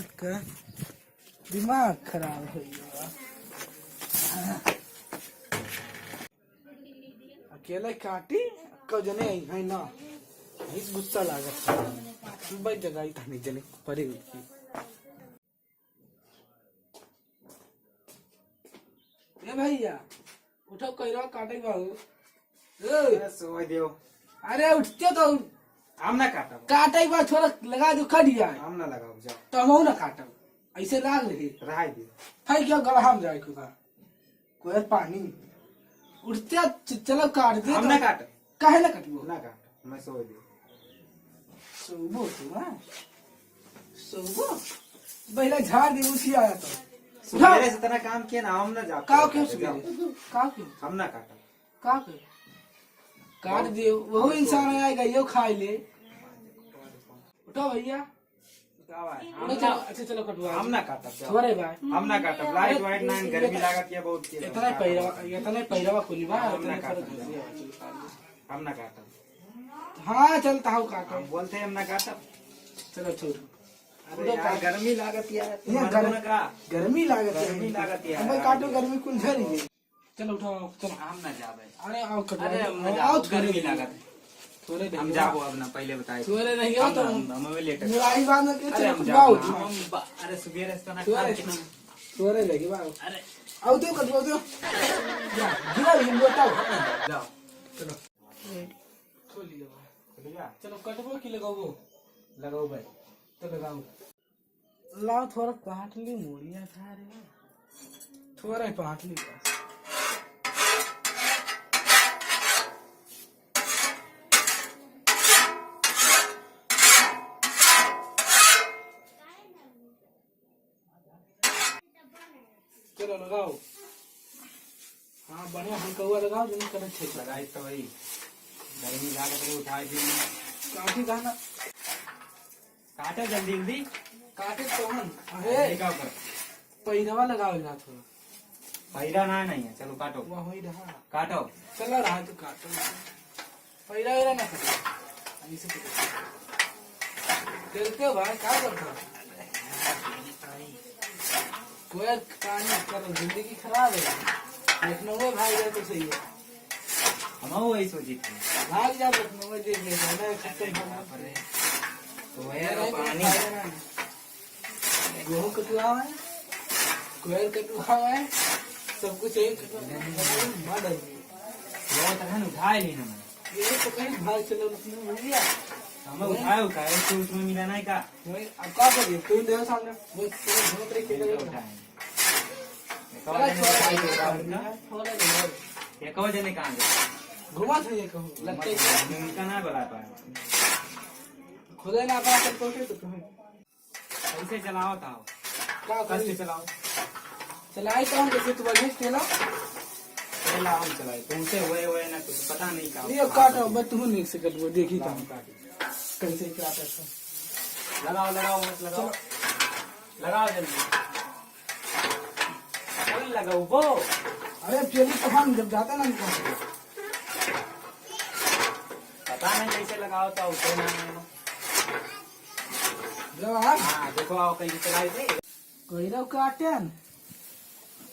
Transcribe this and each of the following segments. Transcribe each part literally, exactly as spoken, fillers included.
का दिमाग खराब हो गया। अकेले काटी, कौ जने आई है ना, इस गुस्सा लागत है। सुबह जगाई था नहीं जने, परे उठ के। ए भैया, उठो, कैरवा काटे बा हो। ए, अरे सोए दियो। अरे उठते तो हम ना काटब। काटे बा, थोड़ा लगा दो, कट गया है। हम ना लगाओ, जाओ। तो हम ना काटब, ऐसे लाग रहे। रहाई दियो। है क्या गलहा में जाए खुदा? कोई पानी। उठते च-, चलो काट दे हम तो। ना काटब। काहे ना कटबो? ना काट, मैं सोए दे। सोबो तू, हाँ? सोबो? पहले झाड़ दे, उठी आया तो। सुबेरे से इतना काम किया ना, हम ना जा का पाए। क्यों जाओ। सुबेरे? का क्यों? हम ना काटब। का क्यों? काट दे, वही इंसान आएगा, यो खाए ले। उठो भैया। का भाई? हम चलो, ना, अच्छा, चलो, कटवा हम दे। ना काटब, जाओ। थोड़े भाई। हम ना काटब, लाइट वाइट ना, गर्मी लागत है बहुत के। इतना पैरवा, इतना पैरवा कुल बा, हम ना इतना काटब, थोड़ा जाओ। हम ना काटब। हाँ, चलता हूँ काटो। हम बोलते हैं हम ना काटब। चलो, छोड़। अरे उधर यार, काट। गर्मी लागत है, ये तुम गर-, ना का? गर्मी लागत है। गर्मी लागत है। अब भाई काटो, गर्मी कुल झड़ गई। चलो उठाओ, चलो। हम ना जाबे। अरे आओ कटवा अरे दो। हम ना आओ, जाबे, थोड़े गर्मी देर। लागत है। थोड़े देर हम बाद। जाबो अब ना, पहले बताए थे। थोड़े देर हम तो ना, हम, हम लेट है। मुरारी बांध के अरे चलो हम कुछ जाबो बात ना, हम बा-, अरे सुबेरे से तो ना थोड़े, खाए के ना। थोड़े देर बाद। अरे। आओ तो कटवा दो। जा, गिरा भी हम बताओ। जाओ। चलो। खोल लिया। खोल लिया? चलो कटबो की लगाओ? लगाओ भाई। तो लगाओ। लाओ, थोड़ा पाटली मुड़िया था रे। थोड़ा ही पाटली बस। चलो, लगाओ। हाँ, बढ़िया हल्का हुआ लगाओ, जो नहीं करे छेद। लगाई तो वही। गर्मी लागत रही, उठाई दी। काफी गाना। काटे जल्दी जल्दी। काटे तो हम। अरे, ये का कर? पहिरवा लगाओ ना थोड़ा। पहिरा ना नहीं है, चलो काटो। वह वही रहा। काटो। चला रहा तो काटो। पहिरा वेरा ना काटो। ऐसे पकड़ो। खेलते हो भाई, क्या करता हो? कोई काम नहीं करो, जिंदगी खराब है। लखनऊ में भाग जाए तो सही है। हम वही सोची थी। भाग जा लखनऊ में, देख ले, जाना है, खत्म यहाँ पर है। तो यार, पानी। गेहूं कटुआ है, कोयल कटुआ है, सब कुछ यही कटुआ है। मार डाल दिए। वो तो है ना, उठाए ली ना मैं। ये तो कहीं भाग चलो, उसमें भूल गया। हमें उठाए, उठाए, उसको उसमें मिला नहीं का? वही, अब का करिए? तू दे सामने, वो तेरे घूमत रही, खेले रही। उठाए। एक और चला, जने छोड़, उठाए, छोड़, उठाए, छोड़, उनका। छोड़, छोड़। एक और जने कहाँ गए? घुमा था ये कहूँ, लगते ही। उनका ना बता पाए। खुदे ना बता सकते हो तो कहीं। कैसे चलाओ ताओ? का कस के करी? चलाओ। चलाई तो हम जैसे तू बढ़िया से चला। चला हम चलाई। तुमसे हुए हुए ना कुछ पता नहीं का। ये काट, अब तू नहीं से कटबो, देखी तो हम काट। कैसे क्या करता। लगाओ, लगाओ, मत लगाओ। चलो। लगाओ जल्दी। कौन लगाओ वो? अरे चलिए तो हम जब जाते ना निकलते। पता नहीं कैसे लगाओ तो उसे ना। जब आप हाँ, देखो आओ कहीं चलाई थे। कोई रहो काटन।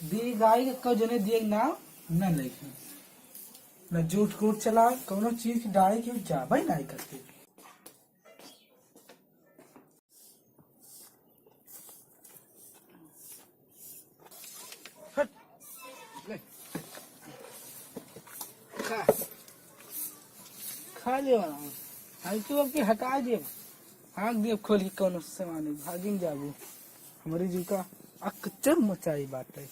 दी गाई के कौ जने दिए के नाम न लेखे। न जूठ कूट चला, कौनो चीज की डाली की जाबे नहीं करते। हट। ले। खा। खा ले वाला। हल्की वल्की हटा दे। हाँक दे खोल के कौनो सामान है, भागिन जाबू। हमारी जूका अकचर मचाई बाटे।